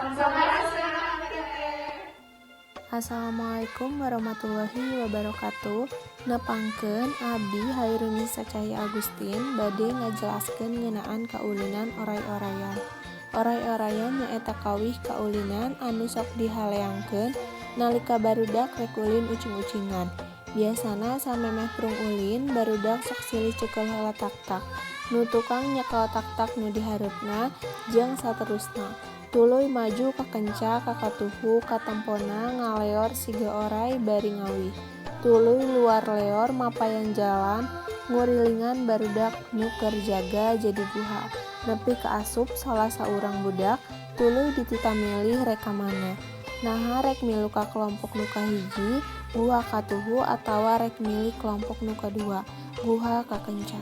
Sampurasun, Teteh. Assalamualaikum warahmatullahi wabarakatuh. Nepangkeun, abdi Hairunisa Cahya Agustin bade ngajelaskeun ngeunaan kaulinan oray-orayan. Oray-orayan nyaeta kawih kaulinan anu sok dihaleangkeun nalika barudak rek ulin ucing-ucingan. Biasana samemeh prung ulin, barudak sok silih cekel heula taktak. Nu tukang nyekel taktak nu di hareupna, jeung saterusna. Tuluy maju kakenca kakatuhu katempona ngaleor siga oray bari ngawih. Tuluy luar leor mapayan jalan ngurilingan barudak nu keur jaga jadi guha. Nepi ka asup salah saurang budak, tuluy dititah milih rek ka mana. Naha rek milu ka kelompok nu kahiji, guha katuhu, atawa rek milih kelompok nu kadua, guha kakenca.